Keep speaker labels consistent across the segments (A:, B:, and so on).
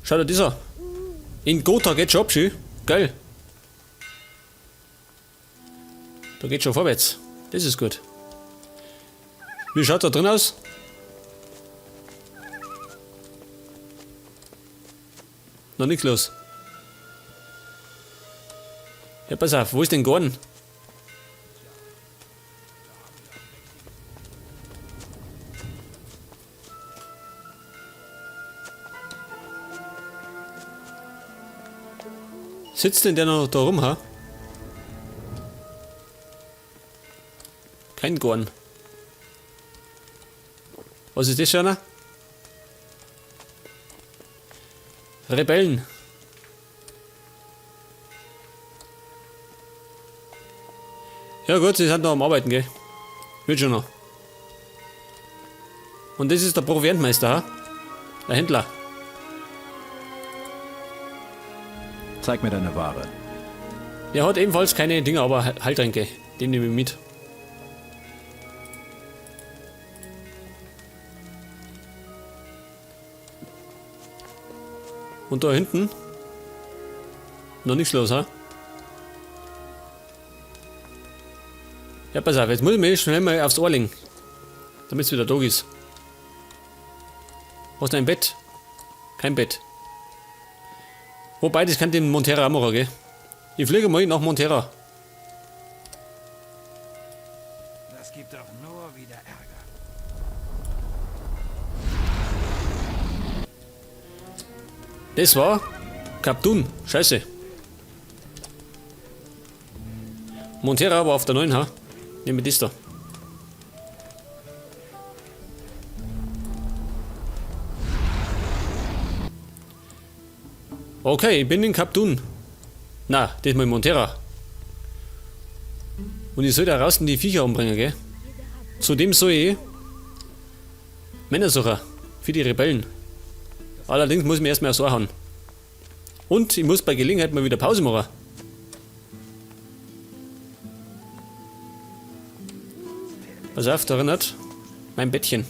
A: Schau dir das an. In Gotha geht schon ab, schön. Geil. Da geht schon vorwärts. Das ist gut. Wie schaut da drin aus? Noch nichts los. Ja, pass auf, wo ist denn Gordon? Sitzt denn der noch da rum, ha? Kein Gorn. Was ist das schon? Rebellen. Ja gut, sie sind noch am Arbeiten, gell? Wird schon noch. Und das ist der Proviantmeister, ha? Der Händler.
B: Zeig mir deine Ware.
A: Der hat ebenfalls keine Dinger, aber Heiltränke. Den nehme ich mit. Und da hinten? Noch nichts los, ha? Ja, pass auf, jetzt muss ich mir schnell mal aufs Ohr legen. Damit's wieder da ist. Hast du ein Bett? Kein Bett. Wobei, das kann den Montera auch machen, gell? Ich fliege mal nach Montera.
C: Das gibt doch nur wieder Ärger.
A: Das war Kaptun. Scheiße. Montera war auf der 9, ha? Nehmen wir das da. Okay, ich bin in Kaptun. Na, das mal in Montera. Und ich soll da draußen die Viecher umbringen, gell? Zudem soll ich Männersucher für die Rebellen. Allerdings muss ich mir erstmal aufs Ohr hauen. Und ich muss bei Gelegenheit mal wieder Pause machen. Pass auf, da erinnert mein Bettchen.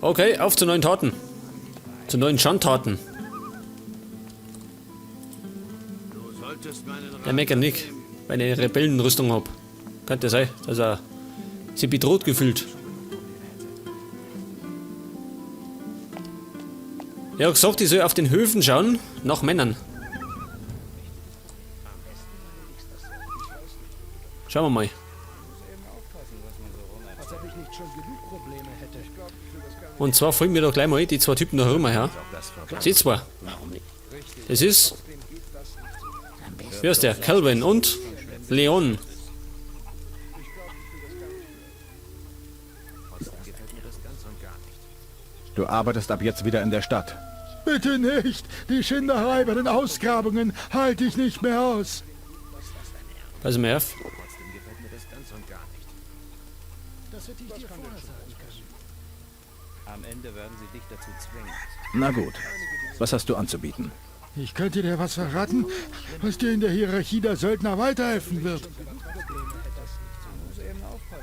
A: Okay, auf zu neuen Taten. Zu neuen Schandtaten. Der meckert nicht, weil ich eine Rebellenrüstung hab. Könnte sein, dass er sich bedroht gefühlt. Er hat gesagt, ich soll auf den Höfen schauen, nach Männern. Schauen wir mal. Und zwar folgen wir doch gleich mal die zwei Typen da herum, ja. Die zwei. Das ist... Wer ist der? Calvin und Leon.
B: Du arbeitest ab jetzt wieder in der Stadt.
D: Bitte nicht! Die Schinderei bei den Ausgrabungen halte ich nicht mehr aus.
A: Pass mal auf.
E: Am Ende werden sie dich dazu zwingen.
B: Na gut. Was hast du anzubieten?
D: Ich könnte dir was verraten, was dir in der Hierarchie der Söldner weiterhelfen wird.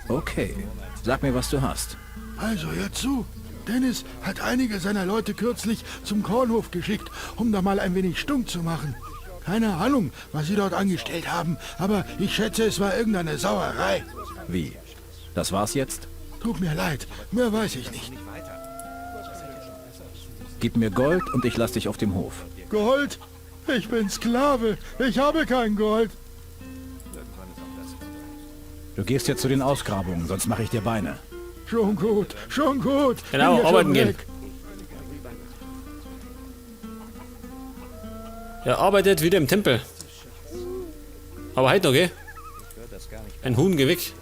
B: Okay. Sag mir, was du hast.
D: Also, hör zu. Dennis hat einige seiner Leute kürzlich zum Kornhof geschickt, um da mal ein wenig stunk zu machen. Keine Ahnung, was sie dort angestellt haben, aber ich schätze, es war irgendeine Sauerei.
B: Wie? Das war's jetzt?
D: Tut mir leid, mehr weiß ich nicht.
B: Gib mir Gold und ich lass dich auf dem Hof.
D: Gold? Ich bin Sklave. Ich habe kein Gold.
B: Du gehst jetzt zu den Ausgrabungen, sonst mache ich dir Beine.
D: Schon gut, schon gut.
A: Genau,
D: Bin ja schon
A: arbeiten gehen.
D: weg.
A: Er arbeitet wieder im Tempel. Aber heute noch, gell? Ein Huhn, geh weg.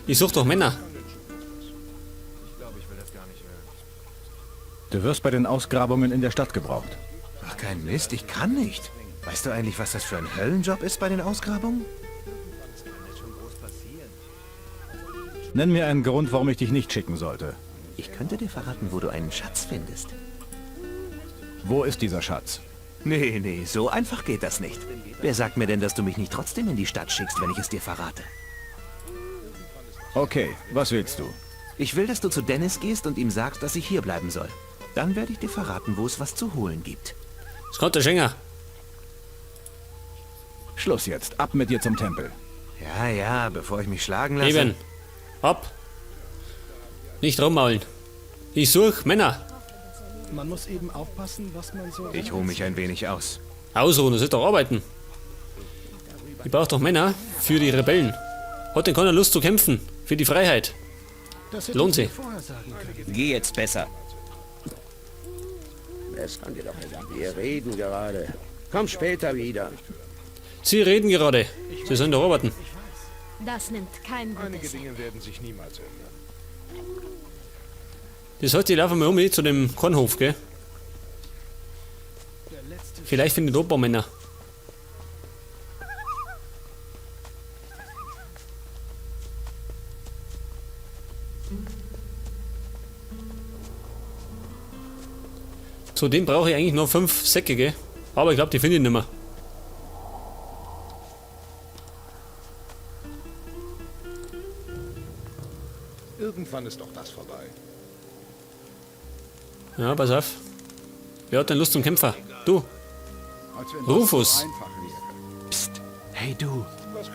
A: Ich such doch Männer.
B: Du wirst bei den Ausgrabungen in der Stadt gebraucht.
C: Ach, kein Mist, ich kann nicht. Weißt du eigentlich, was das für ein Höllenjob ist bei den Ausgrabungen?
B: Nenn mir einen Grund, warum ich dich nicht schicken sollte.
F: Ich könnte dir verraten, wo du einen Schatz findest.
B: Wo ist dieser Schatz?
F: Nee, nee, so einfach geht das nicht. Wer sagt mir denn, dass du mich nicht trotzdem in die Stadt schickst, wenn ich es dir verrate?
B: Okay, was willst du?
F: Ich will, dass du zu Dennis gehst und ihm sagst, dass ich hier bleiben soll. Dann werde ich dir verraten, wo es was zu holen gibt.
A: Das kann der Schenger.
B: Schluss jetzt. Ab mit dir zum Tempel.
C: Ja, ja, bevor ich mich schlagen lasse.
A: Eben. Ab. Nicht rummaulen. Ich suche Männer.
G: Man muss eben aufpassen, was man so...
C: Ich ruhe mich ein wenig aus.
A: Ausruhen, das ist doch arbeiten. Ich brauche doch Männer für die Rebellen. Hat denn keiner Lust zu kämpfen? Für die Freiheit.
G: Das hätte
A: Lohnt
G: ich dir
A: sich.
G: vorher sagen können.
E: Geh jetzt besser.
H: Es kann dir doch egal. Wir reden gerade. Komm später wieder.
A: Sie reden gerade. Sie sollen doch arbeiten.
I: Das nimmt kein gutes
J: Dinge werden sich niemals ändern.
A: Das heißt, ich laufe mal um zu dem Kornhof, gell? Vielleicht finde ich da ein paar Männer. Zudem brauche ich eigentlich nur 5 Säcke, gell? Aber ich glaube, die finde ich nicht mehr.
J: Irgendwann ist auch das vorbei.
A: Ja, pass auf. Wer hat denn Lust zum Kämpfer? Du.
J: Als wenn das
A: Rufus.
J: so einfach wäre.
G: Psst. Hey du.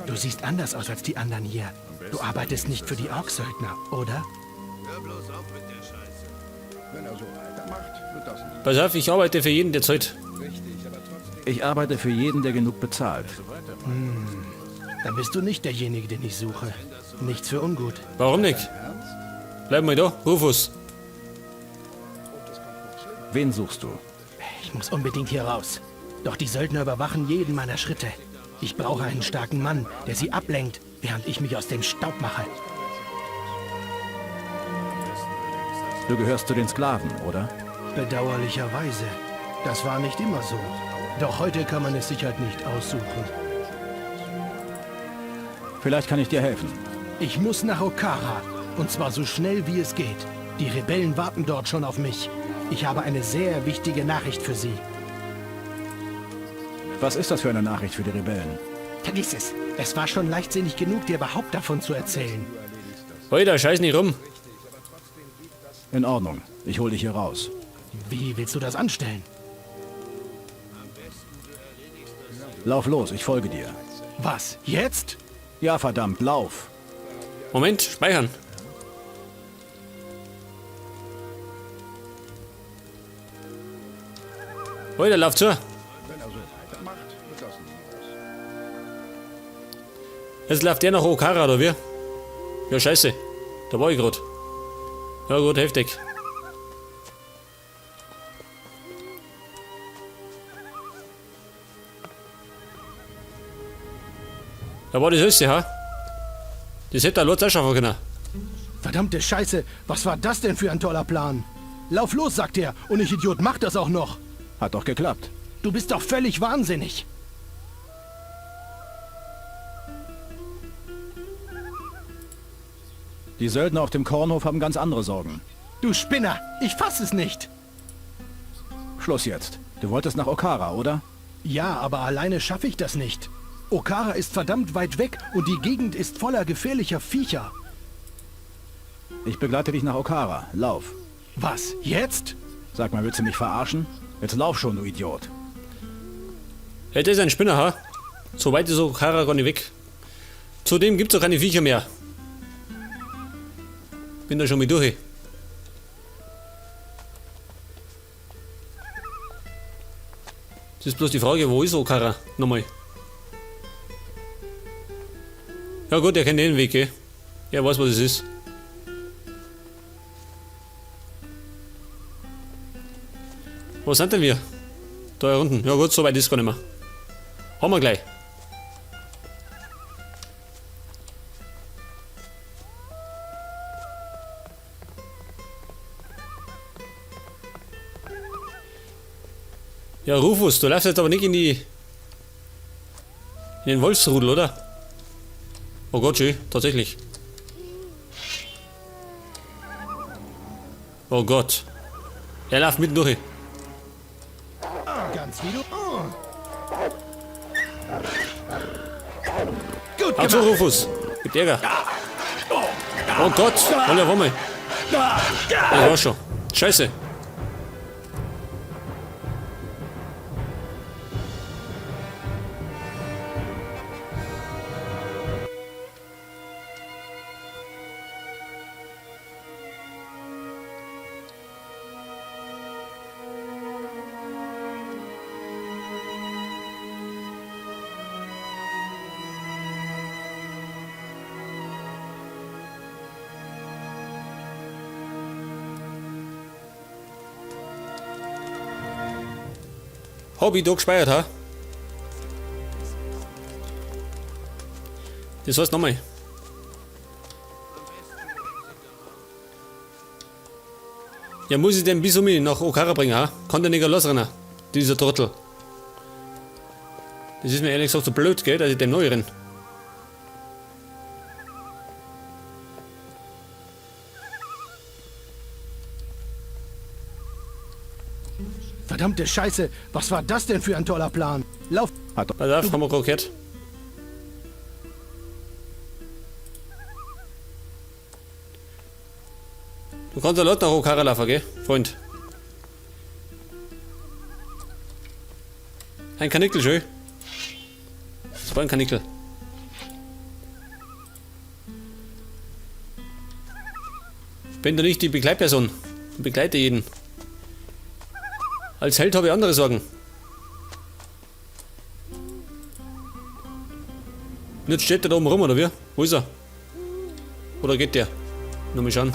G: Du siehst anders aus als die anderen hier. Du arbeitest nicht für die Orksöldner, oder?
J: Wenn er so weitermacht, wird das nie.
A: Pass auf, ich arbeite für jeden, der zahlt.
B: Ich arbeite für jeden, der genug bezahlt.
G: Dann bist du nicht derjenige, den ich suche. Nichts für ungut.
A: Warum nicht? Bleib mal da, Rufus.
B: Wen suchst du?
G: Ich muss unbedingt hier raus. Doch die Söldner überwachen jeden meiner Schritte. Ich brauche einen starken Mann, der sie ablenkt, während ich mich aus dem Staub mache.
B: Du gehörst zu den Sklaven, oder?
G: Bedauerlicherweise. Das war nicht immer so. Doch heute kann man es sich halt nicht aussuchen.
B: Vielleicht kann ich dir helfen.
G: Ich muss nach Okara. Und zwar so schnell wie es geht. Die Rebellen warten dort schon auf mich. Ich habe eine sehr wichtige Nachricht für sie.
B: Was ist das für eine Nachricht für die Rebellen?
G: Vergiss es. Es war schon leichtsinnig genug, dir überhaupt davon zu erzählen.
A: Alter, scheiß nicht rum.
B: In Ordnung. Ich hol dich hier raus.
G: Wie willst du das anstellen?
B: Lauf los, ich folge dir.
G: Was? Jetzt?
B: Ja, verdammt, lauf.
A: Moment, speichern. Alter, lauf zu.
J: Wenn er so weitermacht, wird das nie was.
A: Jetzt läuft der nach Okara, oder wie? Ja, scheiße. Da war ich grad. Ja gut, heftig. Da war das alles, ha? Das hätte der Lotz auch schaffen können.
G: Verdammte Scheiße, was war das denn für ein toller Plan? Lauf los, sagt er, und ich Idiot mach das auch noch.
B: Hat doch geklappt.
G: Du bist doch völlig wahnsinnig.
B: Die Söldner auf dem Kornhof haben ganz andere Sorgen.
G: Du Spinner, ich fass es nicht.
B: Schluss jetzt. Du wolltest nach Okara, oder?
G: Ja, aber alleine schaffe ich das nicht. Okara ist verdammt weit weg und die Gegend ist voller gefährlicher Viecher.
B: Ich begleite dich nach Okara. Lauf.
G: Was, jetzt?
B: Sag mal, willst du mich verarschen? Jetzt lauf schon, du Idiot.
A: Hey, das ist ein Spinner, ha? So weit ist Okara gar nicht weg. Zudem gibt's auch keine Viecher mehr. Bin da schon mit durch. Das ist bloß die Frage, wo ist Okara? Nochmal. Ja gut, er kennt den Weg, gell? Er weiß, was es ist. Wo sind denn wir? Da unten. Ja gut, so weit ist gar nicht mehr. Haben wir gleich. Ja, Rufus, du läufst jetzt aber nicht in die... in den Wolfsrudel, oder? Oh Gott, schön, tatsächlich. Oh Gott. Er läuft mitten durch.
G: Ganz wie du... Oh. Gut
A: Hau zu,
G: gemacht.
A: Rufus. Gibt Ärger. Oh Gott, Alter, warte mal. Das war schon. Scheiße. Hab ich da gespeichert, ha? Das heißt nochmal. Ja, muss ich den bis um mich nach Okara bringen, ha? Kann der nicht losrennen, dieser Trottel. Das ist mir ehrlich gesagt so blöd, gell, dass ich dem neu renne.
G: Verdammte Scheiße, was war das denn für ein toller Plan? Lauf!
B: Hat
A: Pass auf, haben wir gerade gehört. Du kannst ja laut nach Okara laufen, gell, Freund? Ein Kanickel, schön. Das war ein Kanickel. Ich bin doch nicht die Begleitperson. Ich begleite jeden. Als Held habe ich andere Sorgen. Und jetzt steht der da oben rum, oder wie? Wo ist er? Oder geht der? Nur mal schauen.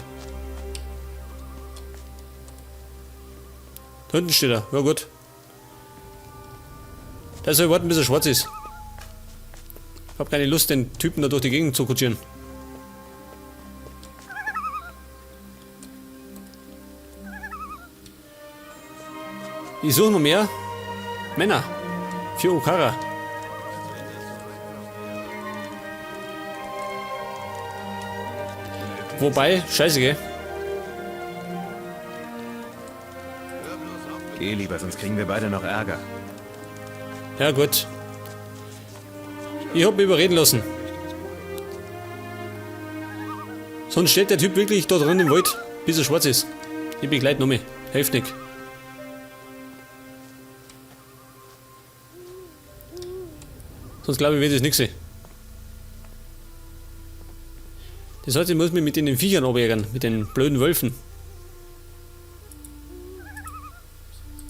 A: Da hinten steht er. Ja gut. Der soll warten, bis er schwarz ist. Ich hab keine Lust, den Typen da durch die Gegend zu kutschieren. Ich suche noch mehr Männer für Okara. Wobei, scheiße, gell?
C: Geh lieber, sonst kriegen wir beide noch Ärger.
A: Ja, gut. Ich hab mich überreden lassen. Sonst steht der Typ wirklich da drin im Wald, bis er schwarz ist. Ich begleite noch mehr. Hilft nicht. Sonst glaube ich, wird das nichts. Das heißt, ich muss mich mit den Viechern abärgern, mit den blöden Wölfen.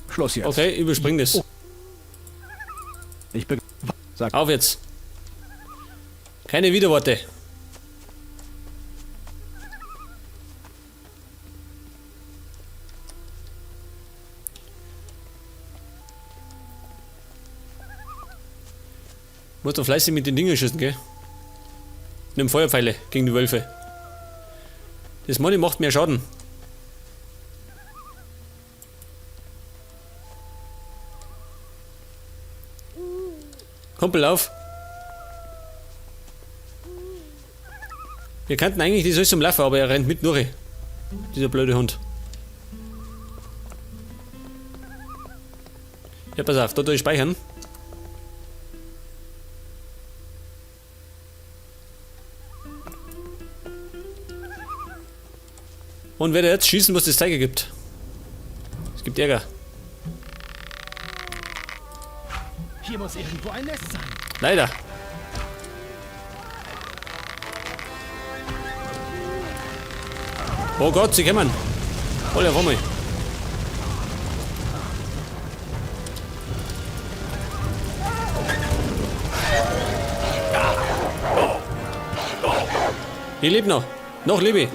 B: Schluss jetzt.
A: Okay, überspring das.
B: Ich be Sag.
A: Auf jetzt. Keine Widerworte. Muss doch fleißig mit den Dingen schießen, gell? Nimm Feuerpfeile gegen die Wölfe. Das Money macht mehr Schaden. Kumpel, auf! Wir könnten eigentlich die zum Laufen, aber er rennt mit durch. Dieser blöde Hund. Ja, pass auf, da tue ich speichern. Und werde jetzt schießen, was das Zeiger gibt. Es gibt Ärger.
G: Hier muss irgendwo ein Nest sein.
A: Leider. Oh Gott, sie kommen. Holla, warte mal. Ich lebe noch. Noch lebe ich.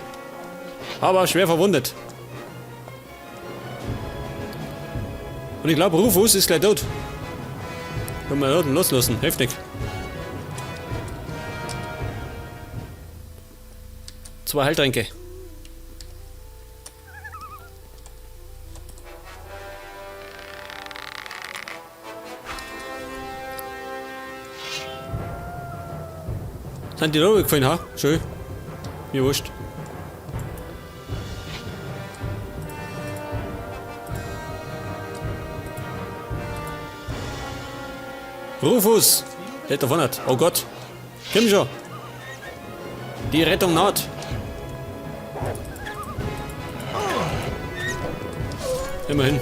A: Aber schwer verwundet. Und ich glaube, Rufus ist gleich tot. Können wir loslassen. Heftig. 2 Heiltränke. Sind die da gefallen, ha? Schön. Mir wurscht. Rufus! Der davon hat. Oh Gott. Komm schon. Die Rettung naht. Immerhin.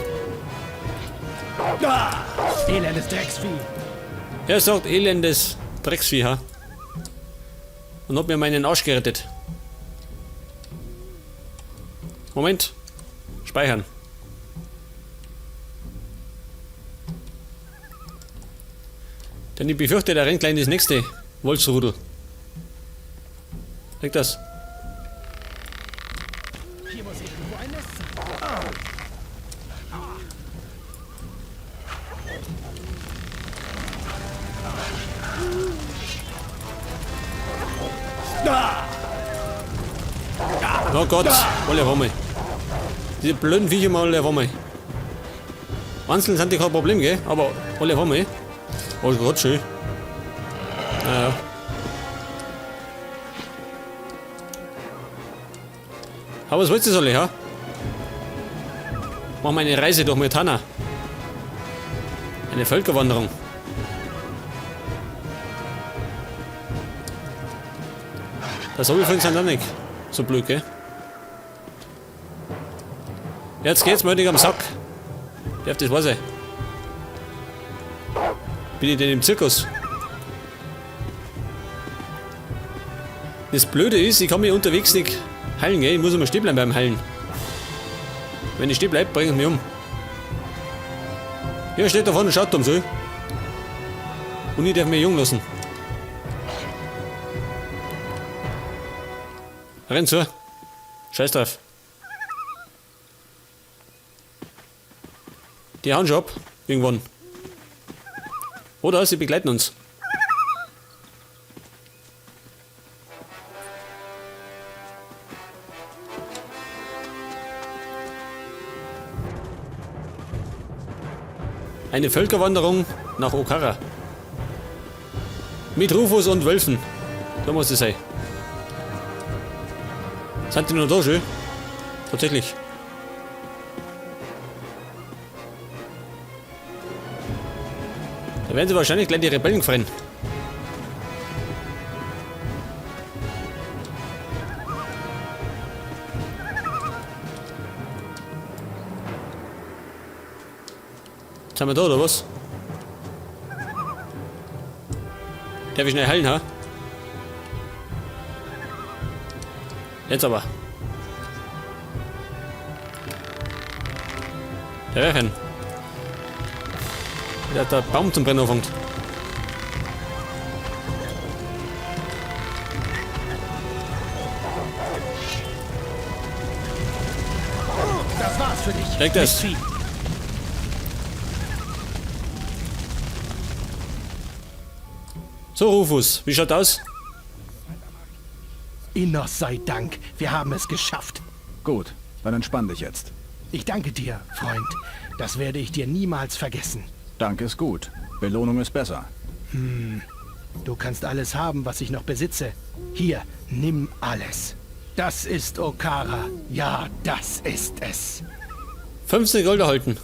G: Elendes Drecksvieh.
A: Er sagt elendes Drecksvieh, ha? Und hat mir meinen Arsch gerettet. Moment. Speichern. Denn ich befürchte, der rennt gleich in das nächste Wolfsrudel. Liegt das?
G: Hier muss irgendwo ein Nest sein.
A: Oh Gott, alle auf einmal. Diese blöden Viecher mal alle auf einmal. Einzeln sind die kein Problem, gell? Aber alle auf einmal. Oh Gott, schön. Naja. Aber was wollt ihr alle, ja? Machen wir eine Reise durch Myrtana. Eine Völkerwanderung. Das habe ich vorhin auch nicht so blöd, gell? Jetzt geht's mir nicht am Sack. Darf das wahr sein? Bin ich denn im Zirkus? Das Blöde ist, ich kann mich unterwegs nicht heilen, gell? Ich muss immer stehen bleiben beim Heilen. Wenn ich stehen bleib, bringt mich um. Hier steht da vorne, schaut um so. Und ich darf mich jung lassen. Renn zu. Scheiß drauf. Die hauen schon ab. Irgendwann. Oder sie begleiten uns. Eine Völkerwanderung nach Okara. Mit Rufus und Wölfen. Da muss es sein. Sind die noch da schön? Tatsächlich. Da werden sie wahrscheinlich gleich die Rebellen freien. Sind wir da oder was? Darf ich schnell heilen, ha? Jetzt aber. Der wäre hin. Der hat der Baum zum Brennen anfängt.
G: Das war's für dich.
A: Weg das.
G: Mistvieh.
A: So, Rufus, wie schaut aus?
G: Innos sei Dank, wir haben es geschafft.
B: Gut, dann entspann dich jetzt.
G: Ich danke dir, Freund. Das werde ich dir niemals vergessen.
B: Dank ist gut. Belohnung ist besser.
G: Du kannst alles haben, was ich noch besitze. Hier, nimm alles. Das ist Okara. Ja, das ist es.
A: 15 Gold erhalten.